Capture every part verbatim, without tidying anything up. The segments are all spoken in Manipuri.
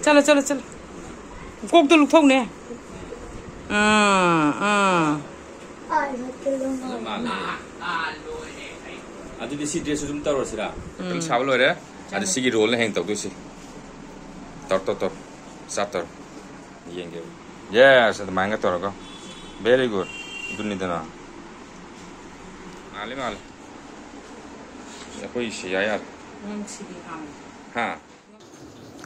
ꯆꯠꯂꯣ, ꯆꯠꯂꯣ, ꯆꯠꯂꯣ꯫ ꯀꯣꯛꯇꯣ ꯂꯨꯛꯊꯣꯛꯅꯦ꯫ ꯑꯥ, ꯑꯥ꯫ ꯐꯖꯅ ꯃꯥꯜꯂꯦ꯫ ꯑꯗꯨꯗꯤ ꯁꯤ ꯗ꯭ꯔꯦꯁꯁꯨ ꯑꯗꯨꯝ ꯇꯧꯔꯁꯤꯔꯥ? ꯎꯝ꯫ ꯁꯥꯕ ꯂꯣꯏꯔꯦ꯫ ꯑꯗ ꯁꯤꯒꯤ ꯔꯣꯜꯅ ꯍꯌꯦꯡ ꯇꯧꯗꯣꯏꯁꯤ꯫ ꯇꯧꯔꯣ, ꯇꯧꯔꯣ, ꯇꯧꯔꯣ꯫ ꯁꯠ ꯇꯧꯔꯣ꯫ ꯌꯦꯡꯒꯦ꯫ ꯌꯦꯁ, ꯑꯗꯨꯃꯥꯏꯅ ꯇꯧꯔꯒ꯫ Very good꯫ ꯑꯗꯨꯅꯤꯗꯅ꯫ ꯃꯥꯜꯂꯤ, ꯃꯥꯜꯂꯤ꯫ ꯑꯩꯈꯣꯏ ꯁꯤ ꯌꯥ ꯌꯥꯔꯦ꯫ ꯅꯪ ꯁꯤꯗꯤ ꯍꯥꯡꯉꯤ꯫ ꯍꯥ?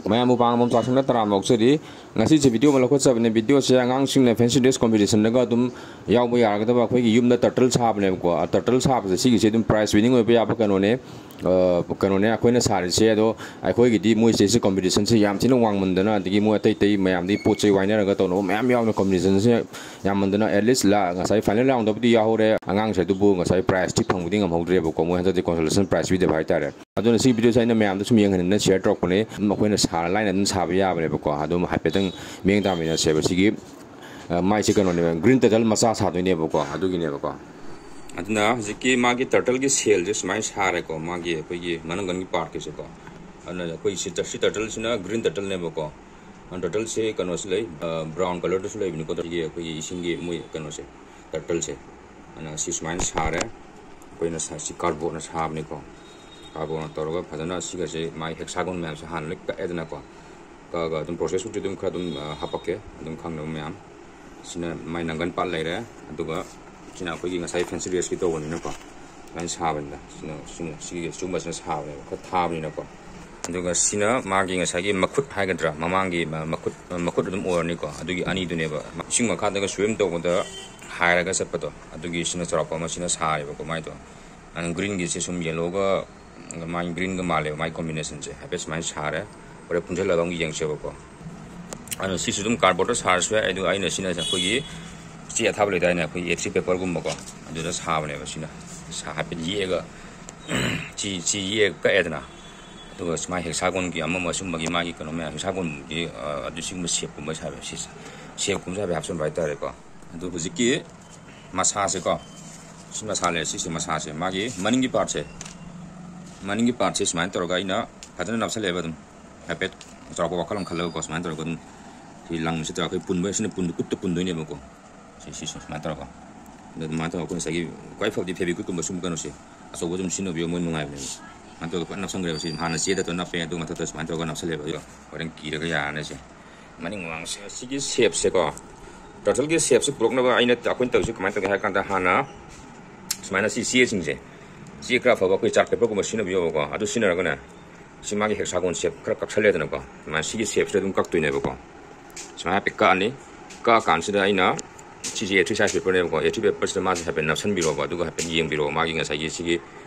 ꯃꯌꯥꯝꯕꯨ ꯄꯥꯡꯕꯝ ꯆꯥꯛꯁꯪꯗ ꯇꯔꯥꯝꯅ ꯑꯣꯛꯆꯔꯤ꯫ ꯉꯁꯤꯁꯦ ꯚꯤꯗꯤꯑꯣ ꯑꯃ ꯂꯧꯈꯠꯆꯕꯅꯦ꯫ ꯚꯤꯗꯤꯑꯣꯁꯦ ꯑꯉꯥꯡꯁꯤꯡꯅ fancy dress competitionꯗꯒ ꯑꯗꯨꯝ ꯌꯥꯎꯕ ꯌꯥꯒꯗꯕ ꯑꯩꯈꯣꯏꯒꯤ ꯌꯨꯝꯗ turtle ꯁꯥꯕꯅꯦꯕꯀꯣ꯫ ꯑ, turtle ꯁꯥꯕꯁꯦ ꯁꯤꯒꯤꯁꯦ ꯑꯗꯨꯝ prize winning ꯑꯣꯏꯕ ꯌꯥꯕ ꯀꯩꯅꯣꯅꯦ꯫ ꯑ, ꯀꯩꯅꯣꯅꯦ ꯑꯩꯈꯣꯏꯅ ꯁꯥꯔꯤꯁꯦ꯫ ꯑꯗꯣ ꯑꯩꯈꯣꯏꯒꯤꯗꯤ ꯃꯣꯏꯁꯦ ꯁꯤ competitionꯁꯦ ꯌꯥꯝ ꯊꯤꯅ ꯋꯥꯡꯃꯟꯗꯅ, ꯑꯗꯒꯤ ꯃꯣꯏ ꯑꯇꯩ ꯑꯇꯩ ꯃꯌꯥꯝꯗꯒꯤ ꯄꯣꯠ ꯆꯩ ꯋꯥꯏꯅꯔꯒ ꯇꯧꯅꯕ ꯃꯌꯥꯝ ꯌꯥꯎꯅ competitionꯁꯦ ꯌꯥꯝꯃꯟꯗꯅ at least ꯂꯥ-, ꯉꯁꯥꯏ final roundꯗꯕꯨꯗꯤ ꯌꯥꯎꯍꯧꯔꯦ ꯑꯉꯥꯡꯁꯦ, ꯑꯗꯨꯕꯨ ꯉꯁꯥꯏ prizeꯇꯤ ꯐꯪꯕꯗꯤ ꯉꯝꯍꯧꯗ꯭ꯔꯦꯕꯀꯣ꯫ ꯃꯣꯏ ꯍꯟꯗꯛꯇꯤ consolation prize ꯄꯤꯗꯕ ꯍꯥꯏꯇꯥꯔꯦ꯫ ꯑꯗꯨꯅ ꯁꯤ ꯚꯤꯗꯤꯑꯣꯁꯦ ꯑꯩꯅ ꯃꯌꯥꯝꯗ ꯁꯨꯝ ꯌꯦꯡꯍꯟꯅꯤꯡꯗꯅ share ꯇꯧꯔꯛꯄꯅꯦ꯫ ꯑꯗꯨꯝ ꯑꯩꯈꯣꯏꯅ ꯁꯥꯔ line ꯑꯗꯨꯝ ꯁꯥꯕ ꯌꯥꯕꯅꯦꯕꯀꯣ꯫ ꯑꯗꯨꯝ ꯍꯥꯏꯐꯦꯠꯇꯪ ꯃꯤꯠꯌꯦꯡ ꯇꯥꯃꯤꯟꯅꯁꯦꯕ꯫ ꯁꯤꯒꯤ, ꯑ, ꯃꯥꯏꯁꯦ ꯀꯩꯅꯣꯅꯦꯕ, green turtle ꯃꯆꯥ ꯁꯥꯗꯣꯏꯅꯦꯕꯀꯣ꯫ ꯑꯗꯨꯒꯤꯅꯦꯕꯀꯣ꯫ ꯑꯗꯨꯅ ꯍꯧꯖꯤꯛꯀꯤ ꯃꯥꯒꯤ turtleꯒꯤ shellꯁꯦ ꯁꯨꯃꯥꯏꯅ ꯁꯥꯔꯦꯀꯣ, ꯃꯥꯒꯤ ꯑꯩꯈꯣꯏꯒꯤ ꯃꯅꯪꯒꯟꯒꯤ partꯀꯤꯁꯦꯀꯣ꯫ ꯑꯗꯨꯅ ꯑꯩꯈꯣꯏ ꯁꯤ ꯇ-, ꯁꯤ turtleꯁꯤꯅ green turtleꯅꯦꯕꯀꯣ꯫ ꯑ, turtleꯁꯦ ꯀꯩꯅꯣꯁꯨ ꯂꯩ, ꯑ, brown colourꯗꯁꯨ ꯂꯩꯕꯅꯤꯀꯣ꯫ ꯑꯗꯒꯤ ꯑꯩꯈꯣꯏꯒꯤ ꯏꯁꯤꯡꯒꯤ ꯃꯣꯏ ꯀꯩꯅꯣꯁꯦ, turtleꯁꯦ꯫ ꯑꯗꯨꯅ ꯁꯤ ꯁꯨꯃꯥꯏꯅ ꯁꯥꯔꯦ꯫ ꯑꯩꯈꯣꯏꯅ ꯁꯥ-, ꯁꯤ cardboardꯅ ꯁꯥꯕꯅꯤꯀꯣ꯫ Cardboardꯅ ꯇꯧꯔꯒ ꯐꯖꯅ ꯁꯤꯒꯁꯦ ꯃꯥꯒꯤ hexagon ꯃꯌꯥꯝꯁꯦ ꯍꯥꯟꯅ ꯂꯣꯏ ꯀꯛꯑꯦꯗꯅꯀꯣ꯫ ꯀꯛꯑꯒ ꯑꯗꯨꯝ processꯄꯨꯗꯤ ꯑꯗꯨꯝ ꯈꯔ ꯑꯗꯨꯝ, ꯑ, ꯍꯥꯄꯛꯀꯦ, ꯑꯗꯨꯝ ꯈꯪꯅꯕ ꯃꯌꯥꯝ꯫ ꯁꯤꯅ ꯃꯥꯏ ꯅꯪꯒꯟ part ꯂꯩꯔꯦ꯫ ꯑꯗꯨꯒ ꯁꯤꯅ ꯑꯩꯈꯣꯏꯒꯤ ꯉꯁꯥꯏ fancy dressꯀꯤ ꯇꯧꯕꯅꯤꯅꯀꯣ꯫ ꯁꯨꯃꯥꯏꯅ ꯁꯥꯕꯅꯤꯗ꯫ ꯁꯤꯅ, ꯁꯤꯅ, ꯁꯤꯒꯤ ꯁꯤꯒꯨꯝꯕꯁꯤꯅ ꯁꯥꯕꯅꯦꯕ꯫ ꯈꯔ ꯊꯥꯕꯅꯤꯅꯀꯣ꯫ ꯑꯗꯨꯒ ꯁꯤꯅ ꯃꯥꯒꯤ ꯉꯁꯥꯏꯒꯤ ꯃꯈꯨꯠ ꯍꯥꯏꯒꯗ꯭ꯔꯥ, ꯃꯃꯥꯡꯒꯤ ꯃ-, ꯃꯈꯨꯠ, ꯃꯈꯨꯠ ꯑꯗꯨꯝ ꯑꯣꯏꯔꯅꯤꯀꯣ꯫ ꯑꯗꯨꯒꯤ ꯑꯅꯤꯗꯨꯅꯦꯕ꯫ ꯏꯁꯤꯡ ꯃꯈꯥꯗꯒ swim ꯇꯧꯕꯗ ꯍꯥꯏꯔꯒ ꯆꯠꯄꯗꯣ, ꯑꯗꯨꯒꯤ ꯁꯤꯅ ꯆꯥꯎꯔꯥꯛꯄ ꯑꯃ ꯁꯤꯅ ꯁꯥꯔꯦꯕꯀꯣ ꯃꯥꯏꯗꯣ꯫ ꯑꯗꯨꯅ greenꯒꯤꯁꯦ ꯁꯨꯝ yellowꯒ ꯃꯥꯒꯤ greenꯒ ꯃꯥꯜꯂꯦꯕ ꯃꯥꯒꯤ combinationꯁꯦ꯫ ꯍꯥꯏꯐꯦꯠ ꯁꯨꯃꯥꯏꯅ ꯁꯥꯔꯦ꯫ ꯍꯣꯔꯦꯟ ꯄꯨꯟꯁꯤꯜꯂꯒ ꯑꯃꯨꯛ ꯌꯦꯡꯁꯦꯕꯀꯣ꯫ ꯑꯗꯣ ꯁꯤꯁꯨ ꯑꯗꯨꯝ cardboardꯇ ꯁꯥꯔꯁꯨ ꯌꯥꯏ꯫ ꯑꯗꯨ ꯑꯩꯅ ꯁꯤꯅ ꯑꯩꯈꯣꯏꯒꯤ ꯆꯦ ꯑꯊꯥꯕ ꯂꯩꯗꯥꯏꯅꯦ, ꯑꯩꯈꯣꯏꯒꯤ A three paperꯒꯨꯝꯕꯀꯣ, ꯑꯗꯨꯗ ꯁꯥꯕꯅꯦꯕ ꯁꯤꯅ꯫ ꯁꯥ-, ꯍꯥꯏꯐꯦꯠ ꯌꯦꯛꯑꯒ, ꯆꯤ, ꯆꯤ ꯌꯦꯛꯑꯒ ꯀꯛꯑꯦꯗꯅ꯫ ꯑꯗꯨꯒ ꯁꯨꯃꯥꯏꯅ hexagonꯒꯤ ꯑꯃ ꯑꯃ ꯁꯨꯝꯕꯒꯤ ꯃꯥꯒꯤ ꯀꯩꯅꯣ ꯃꯌꯥꯝ, hexagonꯒꯤ, ꯑ, ꯑꯗꯨ ꯁꯤꯒꯨꯝꯕ shapeꯀꯨꯝꯕ ꯁꯥꯕ, ꯁꯤ shapeꯀꯨꯝꯕ ꯁꯥꯕ ꯍꯥꯞꯆꯤꯟꯕ ꯍꯥꯏꯇꯥꯔꯦꯀꯣ꯫ ꯑꯗꯨ ꯍꯧꯖꯤꯛꯀꯤ ꯃꯁꯥꯁꯦꯀꯣ, ꯁꯤ ꯃꯁꯥ ꯂꯩꯔꯦ, ꯁꯤꯁꯦ ꯃꯁꯥꯁꯦ, ꯃꯥꯒꯤ ꯃꯅꯤꯡꯒꯤ partꯁꯦ, ꯃꯅꯤꯡꯒꯤ partꯁꯦ ꯁꯨꯃꯥꯏꯅ ꯇꯧꯔꯒ ꯑꯩꯅ ꯐꯖꯅ ꯅꯞꯁꯜꯂꯦꯕ ꯑꯗꯨꯝ꯫ ꯍꯥꯏꯐꯦꯠ ꯆꯥꯎꯔꯥꯛꯄ ꯋꯥꯈꯜ ꯑꯃ ꯈꯜꯂꯒꯀꯣ, ꯁꯨꯃꯥꯏꯅ ꯇꯧꯔꯒ ꯑꯗꯨꯝ ꯁꯤ ꯂꯪꯁꯤꯗ ꯑꯩꯈꯣꯏ ꯄꯨꯟꯕ, ꯁꯤꯅ ꯄꯨꯟꯕ, ꯈꯨꯠꯇ ꯄꯨꯟꯗꯣꯏꯅꯦꯕꯀꯣ꯫ ꯁꯤ, ꯁꯤ ꯁꯨꯃꯥꯏꯅ ꯇꯧꯔꯒ꯫ ꯑꯗꯣ ꯑꯗꯨꯃꯥꯏꯅ ꯇꯧꯔꯒ ꯑꯩꯈꯣꯏ ꯉꯁꯥꯏꯒꯤ ꯈ꯭ꯋꯥꯏ ꯐꯕꯗꯤ Fevikwikꯀꯨꯝꯕ ꯁꯨꯝꯕ ꯀꯩꯅꯣꯁꯦ ꯑꯆꯧꯕ ꯑꯗꯨꯝ ꯁꯤꯖꯤꯟꯅꯕꯤꯌꯣ, ꯃꯣꯏ ꯅꯨꯡꯉꯥꯏꯕꯅꯦꯕ꯫ ꯁꯨꯃꯥꯏꯅ ꯇꯧꯔꯒ ꯐꯖꯅ ꯅꯞꯁꯟꯈ꯭ꯔꯦꯕ꯫ ꯁꯤ ꯍꯥꯟꯅ ꯆꯦꯗ ꯅꯞꯄꯦ, ꯑꯗꯨꯒ ꯃꯊꯛꯇ ꯁꯨꯃꯥꯏꯅ ꯇꯧꯔꯒ ꯅꯞꯁꯜꯂꯦꯕ꯫ ꯑꯗꯨꯒ ꯍꯣꯔꯦꯟ ꯀꯤꯔꯒ ꯌꯥꯔꯅꯤ ꯁꯦ꯫ ꯃꯅꯤꯡ ꯃꯃꯥꯡꯁꯦ ꯁꯤꯒꯤ shapeꯁꯦꯀꯣ, turtleꯒꯤ shapeꯁꯦ ꯄꯨꯔꯛꯅꯕ ꯑꯩꯅ, ꯑꯩꯈꯣꯏꯅ ꯇꯧꯔꯤꯁꯦ ꯀꯃꯥꯏꯅ ꯇꯧꯒꯦ ꯍꯥꯏ ꯀꯥꯟꯗ, ꯍꯥꯟꯅ ꯁꯨꯃꯥꯏꯅ ꯁꯤ ꯆꯦꯁꯤꯡꯁꯦ, ꯆꯦ ꯈꯔ ꯑꯐꯕ ꯑꯩꯈꯣꯏ chart paperꯒꯨꯝꯕ ꯁꯤꯖꯤꯟꯅꯕꯤꯌꯣꯕꯀꯣ꯫ ꯑꯗꯨ ꯁꯤꯖꯤꯟꯅꯔꯒꯅꯦ, ꯁꯤ ꯃꯥꯒꯤ hexagon shape ꯈꯔ ꯀꯛꯁꯜꯂꯦꯗꯅꯀꯣ꯫ ꯑꯗꯨꯃꯥꯏꯅ ꯁꯤꯒꯤ shapeꯁꯤꯗ ꯑꯗꯨꯝ ꯀꯛꯇꯣꯏꯅꯦꯕꯀꯣ꯫ ꯁꯨꯃꯥꯏꯅ ꯍꯥꯏꯐꯦꯠ ꯀꯛꯑꯅꯤ꯫ ꯀꯛꯑꯀꯥꯟꯁꯤꯗ ꯑꯩꯅ ꯁꯤꯁꯦ A three size paperꯅꯦꯕꯀꯣ꯫ A three paperꯁꯤꯗ ꯃꯥꯁꯦ ꯍꯥꯏꯐꯦꯠ ꯅꯞꯁꯟꯕꯤꯔꯣꯕ꯫ ꯑꯗꯨꯒ ꯍꯥꯏꯐꯦꯠ ꯌꯦꯡꯕꯤꯔꯣ, ꯃꯥꯒꯤ ꯉꯁꯥꯏꯒꯤ ꯁꯤꯒꯤ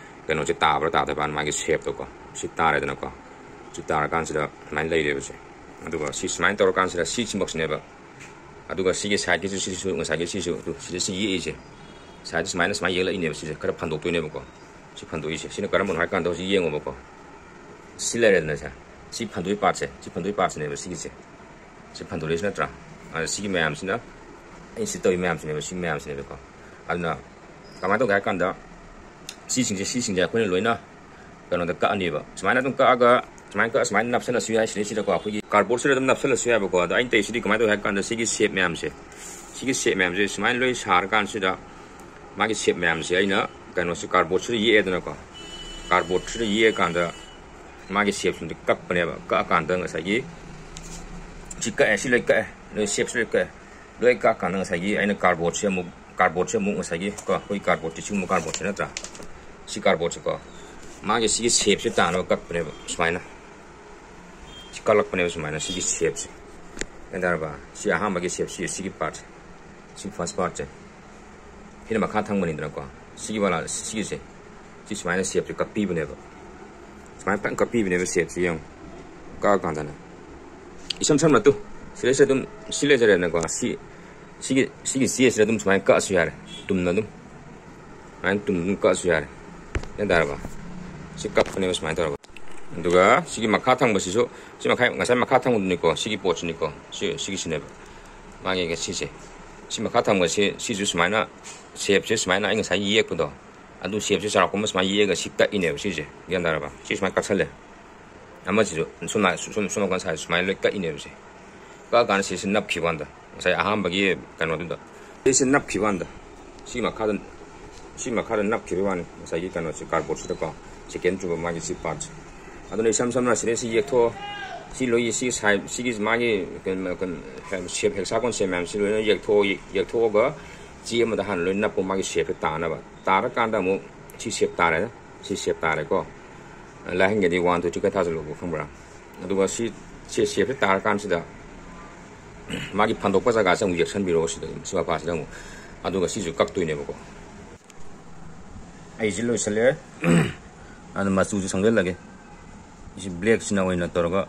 ꯀꯩꯅꯣꯁꯦ ꯇꯥꯕ꯭ꯔꯥ ꯇꯥꯗꯕ꯭ꯔꯥ, ꯃꯥꯒꯤ shapeꯇꯣꯀꯣ꯫ ꯁꯤ ꯇꯥꯔꯦꯗꯅꯀꯣ꯫ ꯁꯤ ꯇꯥꯔꯀꯥꯟꯁꯤꯗ ꯁꯨꯃꯥꯏꯅ ꯂꯩꯔꯦꯕꯁꯦ꯫ ꯑꯗꯨꯒ ꯁꯤ ꯁꯨꯃꯥꯏꯅ ꯇꯧꯔꯀꯥꯟꯁꯤꯗ ꯁꯤꯁꯤꯃꯛꯁꯤꯅꯦꯕ꯫ ꯑꯗꯨꯒ ꯁꯤꯒꯤ sideꯀꯤꯁꯨ, ꯁꯤꯁꯨ ꯉꯁꯥꯏꯒꯤ ꯁꯤꯁꯨ, ꯑꯗꯨ ꯁꯤꯗ ꯁꯤ ꯌꯦꯛꯏꯁꯦ, sideꯁꯦ ꯁꯨꯃꯥꯏꯅ, ꯁꯨꯃꯥꯏꯅ ꯌꯦꯛꯂꯛꯏꯅꯦꯕ꯫ ꯁꯤꯁꯦ ꯈꯔ ꯐꯟꯗꯣꯛꯇꯣꯏꯅꯦꯕꯀꯣ꯫ ꯁꯤ ꯐꯟꯗꯣꯛꯏꯁꯦ, ꯁꯤꯅ ꯀꯔꯝꯕꯅꯣ ꯍꯥꯏ ꯀꯥꯟꯗ ꯍꯧꯖꯤꯛ ꯌꯦꯡꯉꯣꯕꯀꯣ꯫ ꯁꯤ ꯂꯩꯔꯦꯗꯅ ꯁꯦ꯫ ꯁꯤ ꯐꯟꯗꯣꯛꯏ partꯁꯦ, ꯁꯤ ꯐꯟꯗꯣꯛꯏ partꯁꯤꯅꯦꯕ ꯁꯤꯒꯤꯁꯦ꯫ ꯁꯤ ꯐꯟꯗꯣꯔꯛꯏꯁꯤ ꯅꯠꯇ꯭ꯔꯥ? ꯑꯗ ꯁꯤꯒꯤ ꯃꯌꯥꯝꯁꯤꯅ, ꯑꯩꯅ ꯁꯤ ꯇꯧꯔꯤ ꯃꯌꯥꯝꯁꯤꯅꯦꯕ, ꯁꯤ ꯃꯌꯥꯝꯁꯤꯅꯦꯕꯀꯣ꯫ ꯑꯗꯨꯅ ꯀꯃꯥꯏꯅ ꯇꯧꯒꯦ ꯍꯥꯏ ꯀꯥꯟꯗ, ꯁꯤꯁꯤꯡꯁꯦ, ꯁꯤꯁꯤꯡꯁꯦ ꯑꯩꯈꯣꯏꯅ ꯂꯣꯏꯅ ꯀꯩꯅꯣꯗ ꯀꯛꯑꯅꯦꯕ꯫ ꯁꯨꯃꯥꯏꯅ ꯑꯗꯨꯝ ꯀꯛꯑꯒ, ꯁꯨꯃꯥꯏꯅ ꯀꯛꯑ, ꯁꯨꯃꯥꯏꯅ ꯅꯞꯁꯜꯂꯁꯨ ꯌꯥꯏ꯫ ꯁꯤꯗꯩꯁꯤꯗꯀꯣ ꯑꯩꯈꯣꯏꯒꯤ cardboardꯁꯤꯗ ꯑꯗꯨꯝ ꯅꯞꯁꯜꯂꯁꯨ ꯌꯥꯏꯕꯀꯣ꯫ ꯑꯗꯣ ꯑꯩꯅ ꯇꯧꯔꯤꯁꯤꯗꯤ ꯀꯃꯥꯏꯅ ꯇꯧꯒꯦ ꯍꯥꯏ ꯀꯥꯟꯗ, ꯁꯤꯒꯤ shape ꯃꯌꯥꯝꯁꯦ, ꯁꯤꯒꯤ shape ꯃꯌꯥꯝꯁꯦ ꯁꯨꯃꯥꯏꯅ ꯂꯣꯏ ꯁꯥꯔꯀꯥꯟꯁꯤꯗ, ꯃꯥꯒꯤ shape ꯃꯌꯥꯝꯁꯦ ꯑꯩꯅ ꯀꯩꯅꯣꯁꯤ, cardboardꯁꯤꯗ ꯌꯦꯛꯑꯦꯗꯅꯀꯣ꯫ Cardboardꯁꯤꯗ ꯌꯦꯛꯑꯀꯥꯟꯗ ꯃꯥꯒꯤ shapeꯁꯤꯡꯗꯤ ꯀꯛꯄꯅꯦꯕ꯫ ꯀꯛꯑꯀꯥꯟꯗ ꯉꯁꯥꯏꯒꯤ ꯁꯤ ꯀꯛꯑꯦ, ꯁꯤ ꯂꯣꯏ ꯀꯛꯑꯦ, ꯂꯣꯏ shapeꯁꯤ ꯂꯣꯏ ꯀꯛꯑꯦ꯫ ꯂꯣꯏ ꯀꯛꯑꯀꯥꯟꯗ ꯉꯁꯥꯏꯒꯤ ꯑꯩꯅ cardboardꯁꯦ ꯑꯃꯨꯛ, cardboardꯁꯦ ꯑꯃꯨꯛ ꯉꯁꯥꯏꯒꯤ ꯀꯣ, ꯑꯩꯈꯣꯏ cardboardꯇꯤ ꯁꯤꯒꯨꯝꯕ cardboardꯁꯦ ꯅꯠꯇ꯭ꯔꯥ? ꯁꯤ cardboardꯁꯦꯀꯣ, ꯃꯥꯒꯤ ꯁꯤꯒꯤ shapeꯁꯦ ꯇꯥꯅꯕ ꯀꯛꯄꯅꯦꯕ ꯁꯨꯃꯥꯏꯅ꯫ ꯁꯤ ꯀꯛꯂꯛꯄꯅꯦꯕ ꯁꯨꯃꯥꯏꯅ, ꯁꯤꯒꯤ shapeꯁꯦ꯫ ꯒ꯭ꯌꯥꯟ ꯇꯥꯔꯕ? ꯁꯤ ꯑꯍꯥꯟꯕꯒꯤ shapeꯁꯤ, ꯁꯤꯒꯤ partꯁꯦ, ꯁꯤ first partꯁꯦ꯫ ꯁꯤꯅ ꯃꯈꯥ ꯊꯪꯕꯅꯤꯗꯅꯀꯣ꯫ ꯁꯤꯒꯤ ꯕꯂꯥ, ꯁꯤꯒꯤꯁꯦ, ꯁꯤ ꯁꯨꯃꯥꯏꯅ shapeꯁꯦ ꯀꯛꯄꯤꯕꯅꯦꯕ꯫ ꯁꯨꯃꯥꯏꯅ ꯐꯖꯅ ꯀꯛꯄꯤꯕꯅꯦꯕ shapeꯁꯦ ꯌꯦꯡꯉꯨ꯫ ꯀꯛꯑꯀꯥꯟꯗꯅꯦ꯫ ꯏꯁꯝ ꯁꯝꯅ ꯇꯨ, ꯁꯤꯗꯩꯁꯤꯗ ꯑꯗꯨꯝ ꯁꯤ ꯂꯩꯖꯔꯦꯗꯅꯀꯣ꯫ ꯁꯤ, ꯁꯤꯒꯤ, ꯁꯤꯒꯤ ꯆꯦꯁꯤꯗ ꯑꯗꯨꯝ ꯁꯨꯃꯥꯏꯅ ꯀꯛꯑꯁꯨ ꯌꯥꯔꯦ꯫ ꯇꯨꯝꯅ ꯑꯗꯨꯝ꯫ ꯁꯨꯃꯥꯏꯅ ꯇꯨꯝꯅ ꯑꯗꯨꯝ ꯀꯛꯑꯁꯨ ꯌꯥꯔꯦ꯫ ꯒ꯭ꯌꯥꯟ ꯇꯥꯔꯕ? ꯁꯤ ꯀꯛꯄꯅꯦꯕ ꯁꯨꯃꯥꯏꯅ ꯇꯧꯔꯒ꯫ ꯑꯗꯨꯒ ꯁꯤꯒꯤ ꯃꯈꯥ ꯊꯪꯕꯁꯤꯁꯨ, ꯁꯤ ꯃꯈꯥ, ꯉꯁꯥꯏ ꯃꯈꯥ ꯊꯪꯕꯗꯨꯅꯤꯀꯣ, ꯁꯤꯒꯤ ꯄꯣꯠꯁꯤꯅꯤꯀꯣ, ꯁꯤ, ꯁꯤꯒꯤꯁꯤꯅꯦꯕ꯫ ꯃꯥꯒꯤ ꯁꯤꯁꯦ, ꯁꯤ ꯃꯈꯥ ꯊꯪꯕꯁꯦ, ꯁꯤꯁꯨ ꯁꯨꯃꯥꯏꯅ shapeꯁꯦ ꯁꯨꯃꯥꯏꯅ ꯑꯩ ꯉꯁꯥꯏ ꯌꯦꯛꯄꯗꯣ, ꯑꯗꯨ shapeꯁꯦ ꯆꯥꯎꯔꯥꯛꯄ ꯑꯃ ꯁꯨꯃꯥꯏꯅ ꯌꯦꯛꯑꯒ ꯁꯤ ꯀꯛꯏꯅꯦꯕ ꯁꯤꯁꯦ꯫ ꯒ꯭ꯌꯥꯟ ꯇꯥꯔꯕ? ꯁꯤ ꯁꯨꯃꯥꯏꯅ ꯀꯛꯁꯜꯂꯦ꯫ ꯑꯃꯁꯤꯁꯨ ꯁꯨꯝ ꯅꯥ-, ꯁꯨꯝ, ꯁꯨꯝ ꯅꯥꯀꯟ ꯁꯥꯏ ꯁꯨꯃꯥꯏꯅ ꯂꯣꯏ ꯀꯛꯏꯅꯦꯕ ꯁꯦ꯫ ꯀꯛꯑꯀꯥꯟꯗ ꯁꯤꯁꯤ ꯅꯞꯈꯤꯕ ꯀꯥꯟꯗ, ꯉꯁꯥꯏ ꯑꯍꯥꯟꯕꯒꯤ ꯀꯩꯅꯣꯗꯨꯗ, ꯁꯤꯁꯤ ꯅꯞꯈꯤꯕ ꯀꯥꯟꯗ, ꯁꯤ ꯃꯈꯥꯗ, ꯁꯤ ꯃꯈꯥꯗ ꯅꯞꯈꯤꯕꯒꯤ ꯋꯥꯅꯤ, ꯉꯁꯥꯏꯒꯤ ꯀꯩꯅꯣꯁꯦ, cardboard ꯁꯤꯗꯀꯣ, second ꯆꯨꯕ ꯃꯥꯒꯤ ꯁꯤ part ꯁꯦ꯫ ꯑꯗꯨꯅ ꯏꯁꯝ ꯁꯝꯅ ꯁꯤꯗꯩ ꯁꯤ ꯌꯦꯛꯊꯣꯛꯑꯣ, ꯁꯤ ꯂꯣꯏ, ꯁꯤ side, ꯁꯤꯒꯤ ꯃꯥꯒꯤ ꯀꯩꯅꯣ, ꯀꯩꯅꯣ, shape, hexagon shape ꯃꯌꯥꯝꯁꯤ ꯂꯣꯏꯅ ꯌꯦꯛꯊꯣꯛꯑꯣ, ꯌꯦꯛꯊꯣꯛꯑꯒ ꯆꯦ ꯑꯃꯗ ꯍꯥꯟꯅ ꯂꯣꯏ ꯅꯞꯄꯣ, ꯃꯥꯒꯤ shape ꯁꯦ ꯇꯥꯅꯕ꯫ ꯇꯥꯔꯀꯥꯟꯗ ꯑꯃꯨꯛ ꯁꯤ shape ꯇꯥꯔꯦ, ꯁꯤ shape ꯇꯥꯔꯦꯀꯣ꯫ ꯂꯥꯏꯍꯟꯒꯦꯗꯤ one, two, three ꯈꯔ ꯊꯥꯖꯤꯜꯂꯣꯕ, ꯈꯪꯕ꯭ꯔꯥ? ꯑꯗꯨꯒ ꯁꯤ, ꯁꯤ shape ꯁꯦ ꯇꯥꯔꯀꯥꯟꯁꯤꯗ ꯃꯥꯒꯤ ꯐꯟꯗꯣꯛꯄ ꯖꯒꯥꯁꯦ ꯑꯃꯨꯛ ꯌꯦꯛꯁꯟꯕꯤꯔꯛꯑꯣ ꯁꯤꯗ, ꯁꯤ ꯃꯄꯥꯁꯤꯗ ꯑꯃꯨꯛ꯫ ꯑꯗꯨꯒ ꯁꯤꯁꯨ ꯀꯛꯇꯣꯏꯅꯦꯕꯀꯣ꯫ ꯑꯩꯁꯤ ꯂꯣꯏꯁꯤꯜꯂꯦ꯫ ꯑꯗꯨ ꯃꯆꯨꯁꯦ ꯁꯪꯖꯜꯂꯒꯦ꯫ ꯁꯤ black ꯁꯤꯅ ꯑꯣꯏꯅ ꯇꯧꯔꯒ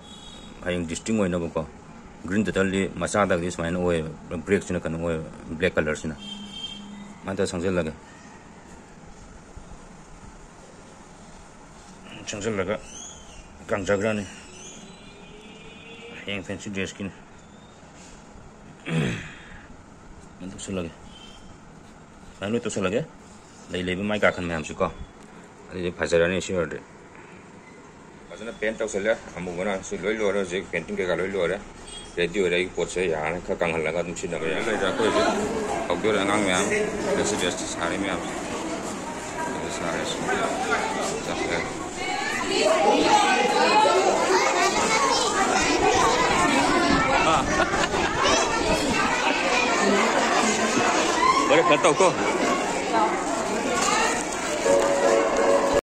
ꯍꯌꯦꯡ distinct ꯑꯣꯏꯅꯕꯀꯣ꯫ Green totally ꯃꯆꯥꯗꯒꯗꯤ ꯁꯨꯃꯥꯏꯅ ꯑꯣꯏꯌꯦꯕ, black ꯁꯤꯅ ꯀꯩꯅꯣ ꯑꯣꯏꯌꯦꯕ, black colour ꯁꯤꯅ꯫ ꯑꯗꯨꯃꯥꯏꯅ ꯇꯧꯔ ꯁꯪꯖꯜꯂꯒꯦ꯫ ꯁꯪꯖꯜꯂꯒ ꯀꯪꯖꯈ꯭ꯔꯅꯤ꯫ ꯍꯌꯦꯡ fancy dress ꯀꯤꯅꯤ꯫ ꯇꯧꯁꯜꯂꯒꯦ꯫ ꯁꯨꯃꯥꯏꯅ ꯂꯣꯏ ꯇꯧꯁꯜꯂꯒꯦ꯫ ꯂꯩ ꯂꯩꯕ ꯃꯥꯏ ꯀꯥꯈꯟ ꯃꯌꯥꯝꯁꯤꯀꯣ꯫ ꯑꯗꯨꯗꯤ ꯐꯖꯔꯅꯤ ꯁꯤ ꯑꯣꯏꯔꯗꯤ꯫ ꯐꯖꯅ paint ꯇꯧꯁꯜꯂꯦ꯫ ꯑꯃꯨꯕꯅ ꯁꯤ ꯂꯣꯏ ꯂꯣꯏꯔꯦ ꯍꯧꯖꯤꯛ, painting ꯀꯩꯀꯥ ꯂꯣꯏ ꯂꯣꯏꯔꯦ꯫ Ready ꯑꯣꯏꯔꯦ꯫ ꯑꯩꯒꯤ ꯄꯣꯠꯁꯦ ꯌꯥꯔꯅꯤ꯫ ꯈꯔ ꯀꯪꯍꯜꯂꯒ ꯑꯗꯨꯝ ꯁꯤꯖꯤꯟꯅꯕ ꯌꯥꯏ꯫ ꯂꯩꯔꯦ ꯑꯩꯈꯣꯏ ꯍꯧꯖꯤꯛ ꯍꯧꯗꯣꯏꯔꯦ ꯑꯉꯥꯡ ꯃꯌꯥꯝ꯫ Dress, dress ꯁꯥꯔꯤ ꯃꯌꯥꯝꯁꯦ꯫ ꯁꯤꯗ ꯁꯥꯔꯦ꯫ ꯆꯠꯈ꯭ꯔꯦ꯫ ꯑꯥ꯫ ꯂꯣꯏꯔꯦ, ꯈꯔ ꯇꯧꯀꯣ꯫